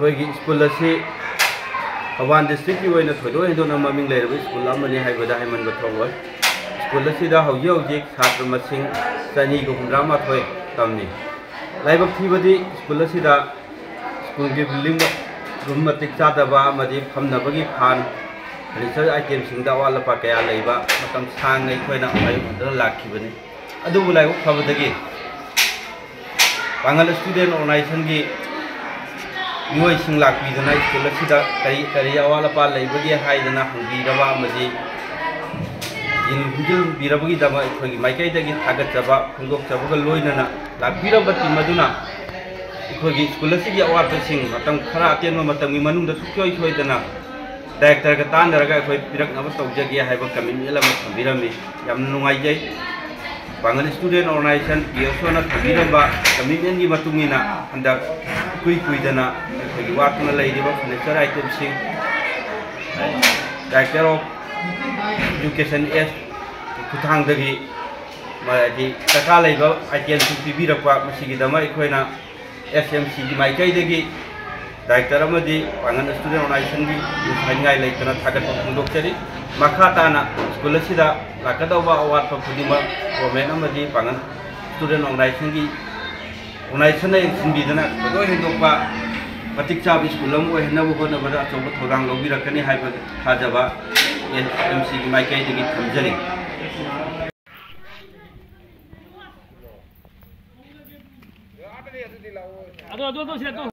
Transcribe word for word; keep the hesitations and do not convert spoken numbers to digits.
ꯑꯩꯈꯣꯏꯒꯤ ꯁ꯭ꯀꯨꯜ ꯑꯁꯤ ꯊꯧꯕꯥꯜ ꯗꯤꯁꯇ꯭ꯔꯤꯛꯀꯤ ꯑꯣꯏꯅ ꯊꯣꯏꯗꯣꯛ ꯍꯦꯟꯗꯣꯛꯅ ꯃꯃꯤꯡ ꯂꯩꯔꯕ ꯁ꯭ꯀꯨꯜ ꯑꯃꯅꯤ ꯍꯥꯏꯕꯗ ꯍꯥꯏꯃꯟꯕ ꯊꯣꯛꯂꯣꯏ꯫ ꯁ꯭ꯀꯨꯜ ꯑꯁꯤꯗ ꯍꯧꯖꯤꯛ ꯍꯧꯖꯤꯛ ꯁꯥꯇ꯭ꯔ ꯃꯁꯤꯡ ꯆꯅꯤꯒ ꯍꯨꯝꯗ꯭ꯔꯥ ꯃꯥꯊꯣꯏ ꯇꯝꯃꯤ꯫ ꯂꯥꯏꯕꯛ ꯊꯤꯕꯗꯤ ꯁ꯭ꯀꯨꯜ ꯑꯁꯤꯗ ꯁ꯭ꯀꯨꯜꯒꯤ ꯕꯤꯜꯗꯤꯡ ꯔꯨꯝ ꯃꯇꯤꯛ ꯆꯥꯗꯕ ꯑꯃꯗꯤ ꯐꯝꯅꯕꯒꯤ ꯐꯥꯟ, ꯐꯔꯅꯤꯆꯔ ꯑꯥꯏꯇꯦꯝꯁꯤꯡꯗ ꯑꯋꯥꯠ ꯑꯄꯥ ꯀꯌꯥ ꯂꯩꯕ ꯃꯇꯝ ꯁꯥꯡꯅ ꯑꯩꯈꯣꯏꯅ ꯃꯥꯌꯣꯛꯅꯗꯨꯅ ꯂꯥꯛꯈꯤꯕꯅꯤ꯫ ꯑꯗꯨꯕꯨ ꯂꯥꯏꯕꯛ ꯐꯕꯗꯒꯤ ꯄꯥꯡꯒꯜ ꯁ꯭ꯇꯨꯗꯦꯟ ꯑꯣꯔꯒꯅꯥꯏꯖꯦꯁꯟꯒꯤ ꯃꯤꯑꯣꯏꯁꯤꯡ ꯂꯥꯛꯄꯤꯗꯨꯅ ꯁ꯭ꯀꯨꯜ ꯑꯁꯤꯗ ꯀꯔꯤ ꯀꯔꯤ ꯑꯋꯥꯠ ꯑꯄꯥ ꯂꯩꯕꯒꯦ ꯍꯥꯏꯗꯅ ꯍꯪꯕꯤꯔꯕ ꯑꯃꯗꯤ ꯌꯦꯡꯁꯤꯟꯕꯤꯔꯕꯒꯤꯗꯃꯛ ꯑꯩꯈꯣꯏꯒꯤ ꯃꯥꯏꯀꯩꯗꯒꯤ ꯊꯥꯒꯠꯆꯕ ꯐꯣꯡꯗꯣꯛꯆꯕꯒ ꯂꯣꯏꯅꯅ ꯂꯥꯛꯄꯤꯔꯕ ꯇꯤꯝ ꯑꯗꯨꯅ ꯑꯩꯈꯣꯏꯒꯤ ꯁ꯭ꯀꯨꯜ ꯑꯁꯤꯒꯤ ꯑꯋꯥꯠꯄꯁꯤꯡ ꯃꯇꯝ ꯈꯔ ꯑꯇꯦꯟꯕ ꯃꯇꯝꯒꯤ ꯃꯅꯨꯡꯗ ꯁꯨꯡꯁꯣꯏ ꯁꯣꯏꯗꯅ ꯗꯥꯏꯔꯦꯛꯇꯔꯒ ꯇꯥꯟꯅꯔꯒ ꯑꯩꯈꯣꯏ ꯄꯤꯔꯛꯅꯕ ꯇꯧꯖꯒꯦ ꯍꯥꯏꯕ ꯀꯃꯤꯠꯃꯦꯟ ꯑꯃ ꯊꯝꯕꯤꯔꯝꯃꯤ꯫ ꯌꯥꯝꯅ ꯅꯨꯡꯉꯥꯏꯖꯩ꯫ ꯄꯥꯡꯒꯜ ꯁ꯭ꯇꯨꯗꯦꯟ ꯑꯣꯔꯒꯅꯥꯏꯖꯦꯁꯟ, ꯄꯤ ꯑꯦꯁ ꯑꯣꯅ ꯊꯝꯕꯤꯔꯝꯕ ꯀꯃꯤꯠꯃꯦꯟꯒꯤ ꯃꯇꯨꯡ ꯏꯟꯅ ꯍꯟꯗꯛ ꯏꯀꯨꯏ ꯀꯨꯏꯗꯅ ꯑꯩꯈꯣꯏꯒꯤ ꯋꯥꯠꯇꯨꯅ ꯂꯩꯔꯤꯕ ꯐꯔꯅꯤꯆꯔ ꯑꯥꯏꯇꯦꯝꯁꯤꯡ ꯗꯥꯏꯔꯦꯛꯇꯔ ꯑꯣꯐ ꯏꯗꯨꯀꯦꯁꯟ ꯑꯦꯁ ꯈꯨꯠꯊꯥꯡꯗꯒꯤ ꯍꯥꯏꯗꯤ ꯗꯔꯀꯥꯔ ꯂꯩꯕ ꯑꯥꯏꯇꯦꯝꯁꯤꯡ ꯄꯤꯕꯤꯔꯛꯄ, ꯃꯁꯤꯒꯤꯗꯃꯛ ꯑꯩꯈꯣꯏꯅ ꯑꯦꯁ ꯑꯦꯝ ꯁꯤꯒꯤ ꯃꯥꯏꯀꯩꯗꯒꯤ ꯗꯥꯏꯔꯦꯛꯇꯔ ꯑꯃꯗꯤ ꯄꯥꯡꯒꯜ ꯁ꯭ꯇꯨꯗꯦꯟ ꯑꯣꯔꯒꯅꯥꯏꯖꯦꯁꯟꯒꯤ ꯍꯥꯏꯅꯤꯡꯉꯥꯏ ꯂꯩꯇꯅ ꯊꯥꯒꯠꯄ ꯐꯣꯡꯗꯣꯛꯆꯔꯤ꯫ ꯃꯈꯥ ꯇꯥꯅ ꯁ꯭ꯀꯨꯜ ꯑꯁꯤꯗ ꯂꯥꯛꯀꯗꯧꯕ ꯑꯋꯥꯠꯄ ꯈꯨꯗꯤꯡꯃꯛ ꯒꯣꯔꯃꯦꯟ ꯑꯃꯗꯤ ꯄꯥꯡꯒꯜ ꯁ꯭ꯇꯨꯗꯦꯟ ꯑꯣꯔꯒꯅꯥꯏꯖꯦꯁꯟꯒꯤ, ꯑꯣꯔꯒꯅꯥꯏꯖꯦꯁꯟꯅ ꯌꯦꯡꯁꯤꯟꯕꯤꯗꯨꯅ ꯊꯣꯏꯗꯣꯛ ꯍꯦꯟꯗꯣꯛꯄ ꯃꯇꯤꯛ ꯆꯥꯕ ꯁ꯭ꯀꯨꯜ ꯑꯃ ꯑꯣꯏꯍꯟꯅꯕ ꯍꯣꯠꯅꯕꯗ ꯑꯆꯧꯕ ꯊꯧꯗꯥꯡ ꯂꯧꯕꯤꯔꯛꯀꯅꯤ ꯍꯥꯏꯕ ꯊꯥꯖꯕ ꯑꯦꯁ ꯑꯦꯝ ꯁꯤꯒꯤ ꯃꯥꯏꯀꯩꯗꯒꯤ ꯊꯝꯖꯔꯤ꯫ ꯑꯗꯣ, ꯑꯗꯣ, ꯑꯗꯣ, ꯁꯤ ꯑꯗꯣ꯫